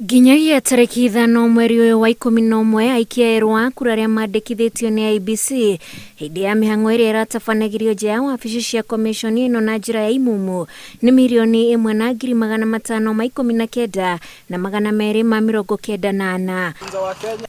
Nginyagia tarĩki ithano mweri ũyũ wa 11 aikia erũ a kura arĩa mandĩkithĩtio nĩ IEBC hĩndĩ ya mĩhang'o ĩrĩa ĩratabanagĩrio nja ya wabici cia komĩconi ĩno na njĩra ya imumu nĩ 1,519,294.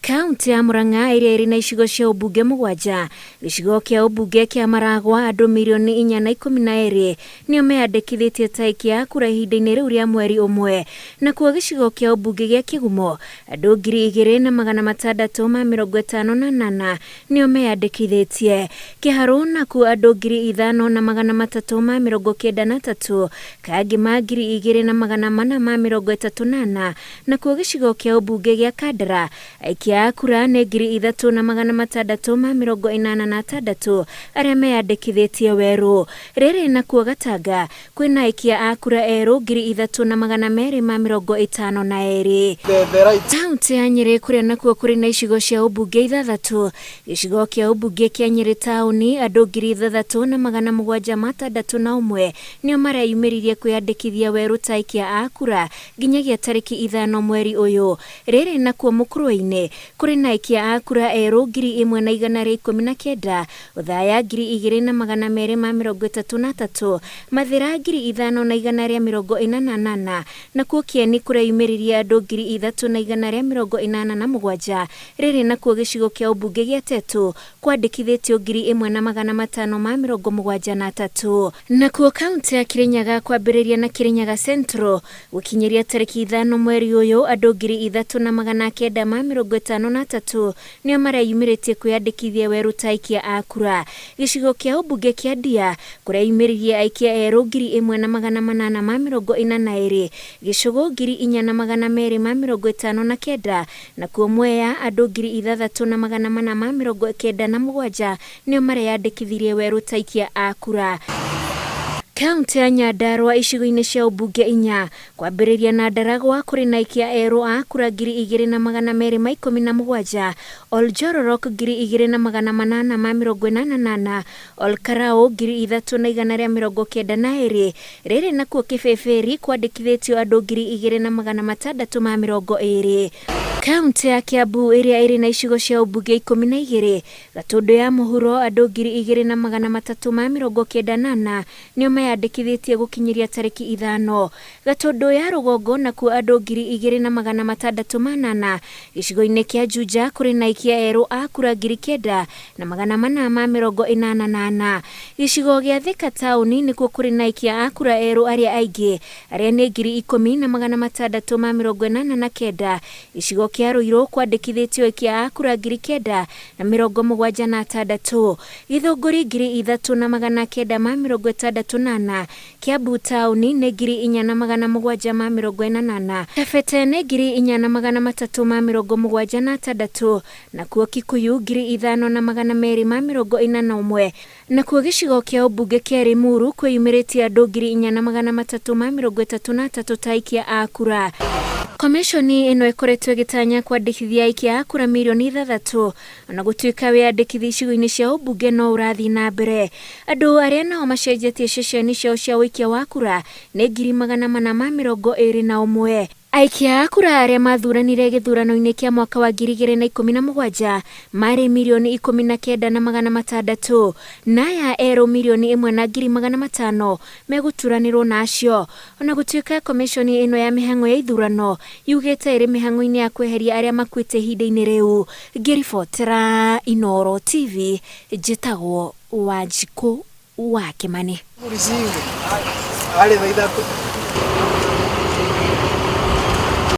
Kauntĩ ya Murang'a ĩrĩa ĩrĩ na icigo cia ũmbunge mũgwanja, gĩcigo kĩa ũmbunge kĩa Maragwa andũ 4,012 nĩo meyandĩkithĩtie ta aikia a kura ihinda-inĩ rĩu rĩa mweri ũmwe. Nakuo gĩcigo kĩa ũmbunge gĩa Kĩgumo, andũ 2,658 nĩo meyandĩkithĩtie. Kĩharũ nakuo andũ 5,393, Kangema 2,434, nakuo gĩcigo kĩa ũmbunge gĩa Kandara Aikia a kura nĩ 3,686 arĩa meyandĩkithĩtie werũ. Rĩrĩ nakuo Gatanga kwĩna aikia a kura erũ 3,252. Kauntĩ ya Nyĩrĩ kũrĩa nakuo kũrĩ na icigo cia ũmbunge ithathatũ, gĩcigo kĩa ũmbunge kĩa Nyĩrĩ taũni andũ 6,761 nĩo mareyumĩririe kwĩyandĩkithia werũ ta aikia a kura nginyagia tarĩki ithano mweri ũyũ. Rĩrĩ nakuo mũkũrwe-inĩ, kũrĩ na aikia a kura erũ 1,119, Othaya 2,233, Mathĩra 5,148, nakuo Kĩeni kũreyumĩririe andũ 3,187, Rĩrĩ nakuo gĩcigo kĩa ũmbunge gĩa Tetu kwandĩkithĩtio 1,573. Nakuo kauntĩ ya Kirinyaga kwambĩrĩria na Kirinyaga Central Gũkinyĩria tarĩki ithano mweri ũyũ, andũ 3,953 nĩo mareyumĩrĩtie kwĩyandĩkithia werũ ta aikia a kura. Gĩcigo kĩa ũmbunge kĩa Ndia kũreyumĩririe aikia erũ 1,842, Gĩcũgũ 4,259, nakuo Mwea andũ 6,497 nĩo mareyandĩkithirie werũ ta aikia a kura. Kauntĩ ya Nyandarua icigo-inĩ cia ũmbunge inya, kwambĩrĩria na Ndaragwa kũrĩ na aikia erũ a kura 2,217, Oljororok 2,884, Olkarau 3,192, rĩrĩ nakuo Kĩbĩbĩri kwandĩkithĩtio andũ 2,620. Kauntĩ ya Kiambu ĩrĩa ĩrĩ na icigo cia ũmbunge 12, Gatũndũ ya mũhuro andũ 2,394 nĩo meyandĩkithĩtie gũkinyĩria tarĩki ithano. Gatũndũ ya rũgongo nakuo andũ 2,604. Gĩcigo-inĩ kĩa Juja kũrĩ na aikia erũ a kura 9,484. Gĩcigo gĩa Thika taũni nĩkuo kũrĩ na aikia a kura erũ arĩa aingĩ arĩa nĩ 10,689. Gĩcigo kĩa Ruiru kwandĩkithĩtio aikia a kura 9,076, Gĩthũngũri 3,964, Kiambu taũni nĩ 4,744, Kabete nĩ 4,376, nakuo Kikuyu 5,241. Nakuo gĩcigo kĩa ũmbunge kĩa Limuru kwĩyumĩrĩtie andũ 4,333 ta aikia a kura. Komishoni ĩno ĩkoretwo ĩgĩtanya kwandĩkithia aikia a kura mirioni 6, ona gũtuĩka wĩyandĩkithi icigo-inĩ cia ũmbunge no ũrathiĩ na mbere. Andũ arĩa nao macenjetie ceceni ciao cia ũikia wa kura nĩ 421,000. Aikia a kura arĩa maathuranire gĩthurano-inĩ kĩa mwaka wa 2017 maarĩ 19,600,000, na aya erũ 1,500,000 megũturanĩrwo na acio. O na gũtuĩka komishoni ĩno ya mĩhang'o ya ithurano yugĩte ĩrĩ mĩhang'o-inĩ ya kweheria arĩa makuĩte ihinda-inĩ rĩu, ngĩribotera Inooro TV, njĩtagwo Wanjikũ wa Kĩmani.